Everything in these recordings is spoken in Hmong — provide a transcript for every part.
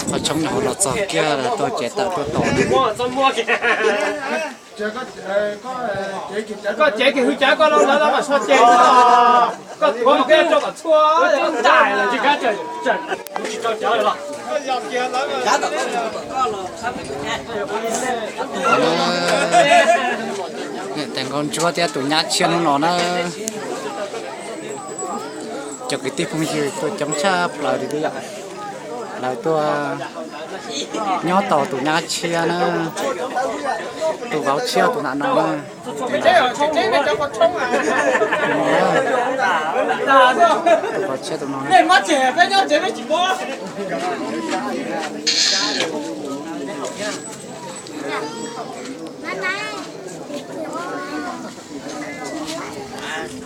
Qhov tshoob no los txog kiag tuaj tsev tawm tuaj tos. Koj cev kis hwj cav koj los lawv los so ces koj tuav mus koj rau kom txhua koj ntais los tsis kab tsis rau cov los. Niam tais Nkauj Ntsuab thiab tus nyab tshiab hnub no na. Cov kwv tij phooj ywg tuaj coob tshaj plaws li thiab yom. Lawv tuaj nyob tos tus nyab tshiab na, tus vauv tshiab tus nram no na. Tus vauv tshiab tus no na.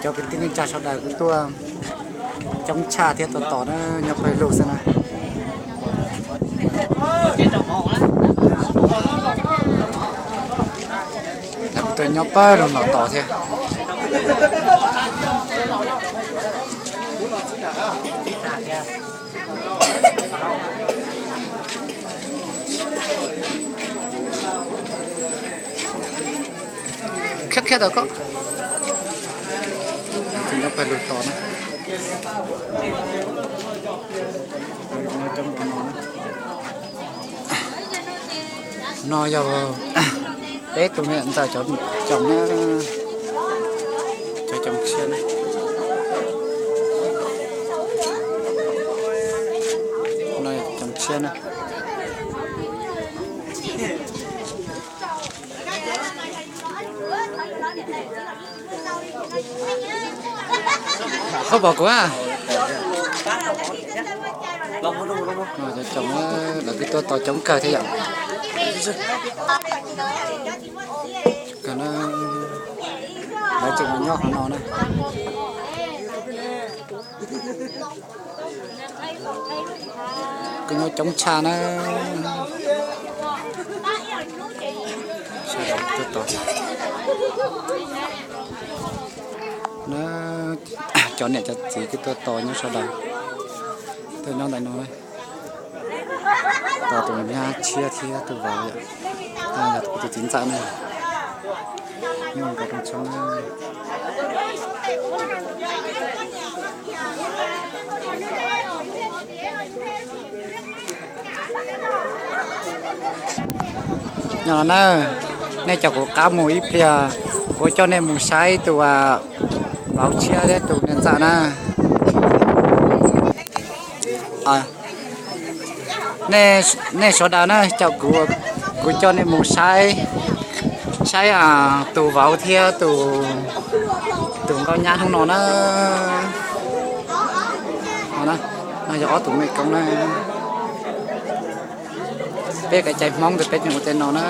Cov kwv tij neej tsa sawv daws kuj tuaj coob tshaj thiab tos tos na, nyob pawg lug xwb na. Lawv kuj tuaj nyob pawg lug los tos thiab. Khiab khiab tau koj. Tus nyob pawg lug tos na. No yog peb tus me ntxawm cov tsoom na, cov tsoom tshiab na. No yog tsoom tshiab na. Koj pom kuv a. Cov tsoom lawv kuj tuaj tos coob kawg thiab yom. Lawv tseem nyob qhov no na. Kuj nyob coob tshaj na. Sawv daws tuaj tos. Cov niam cov txiv kuj tuaj tos nyob sawv daws. Tuaj nyob ntawm no, tos tus nyab tshiab thiab tus vauv yom. Yog kuv tus txiv ntxawm na. Nyob nkawd rooj tshoob na. Nyob no na, nej caum kuv qab mus ib pliag, kuv coj nej mus saib tus vauv tshiab thiab tus niam ntxawm na. Nej sawv daws na, caum kuv, kuv coj nej mus saib, saib tus vauv thiab tus nkauj nyab hnub no na. No yog ob tug mej koob na. Peb kev cai Hmoob ntawd peb tseem ua tej no na.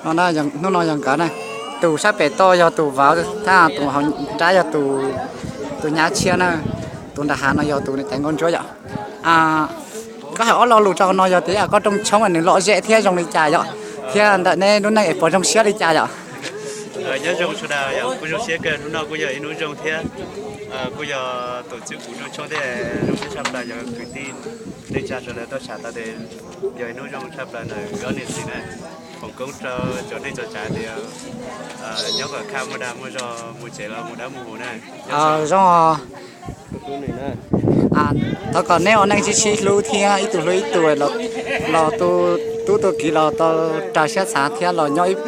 No, hnub no yog nkawd na. Tus sab pem toj yog tus vauv, thiab tus hauv nrab yog tus nyab tshiab na. Tus nram hav no yog tus niam tais Nkauj Ntsuab yom. Koj hais ob lo lus rau no yog tias koj rooj tshoob nws lom zem thiab zoo li cas yom, thiab ntawm neb lub neej es puas zoo siab li cas yom? Nyob zoo sawv daws, kuj zoo siab kawg, hnub no kuj yog ib hnub zoo thiab kuj yog tus txwv kuv rooj tshoob thiab zoo siab tshaj plaws, yog kwv tij neej tsa sawv daws tuaj sam tau tias yog ib hnub zoo tshaj plaws ntawm ob niam txiv na. Foom koob rau cov neej tsa tias nyob kom khaj muaj dag muaj zog, mus tsev los mus dawb mus huv na. Zoo. Thov kom neb ua neej sib sib hlub thiab ib tug hlub ib tug, los tu tub tu kiv los tau raws siab xav thiab los nyob ib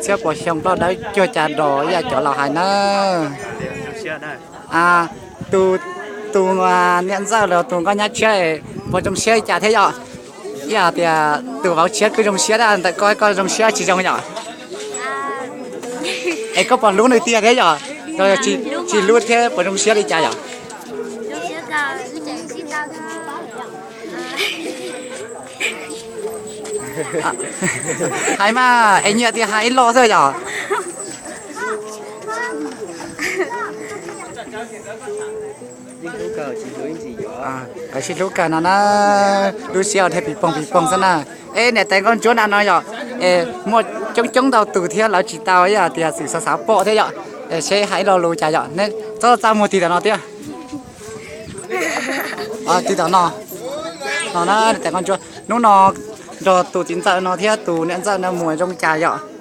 txhiab puas xyoo ploj dawb cuag cas dos ib yam cov laus hais na. Tus niam ntxawm los tus nkauj nyab tshiab puas zoo siab li cas thiab yom? Ib yam tias tus vauv tshiab kuj zoo siab thiab, ntawm koj, koj zoo siab tsis zoo yom? Es koj puas hlub nws tiag thiab yom? Tsis hlub thiab puas zoo siab li cas yom? Hais mas es nyiam tias hais ib lo xwb yom? Lawv sib hlub kawg no na, lub siab dhia pis poog pis poog xwb na. Es niam tais Nkauj Ntsuab na no yom, muaj coob coob ntau tus thiab lawv tsis tau ib yam tias xwm xav xav pom thiab yom. Seb hais ib lo lus cas yom, neb txhob txaj muag tig tom no thiab. Tig tom no. No na, tais Nkauj Ntsuab hnub no nrog tus txiv ntxawm no thiab tus niam ntxawm no mus zoo cas yom?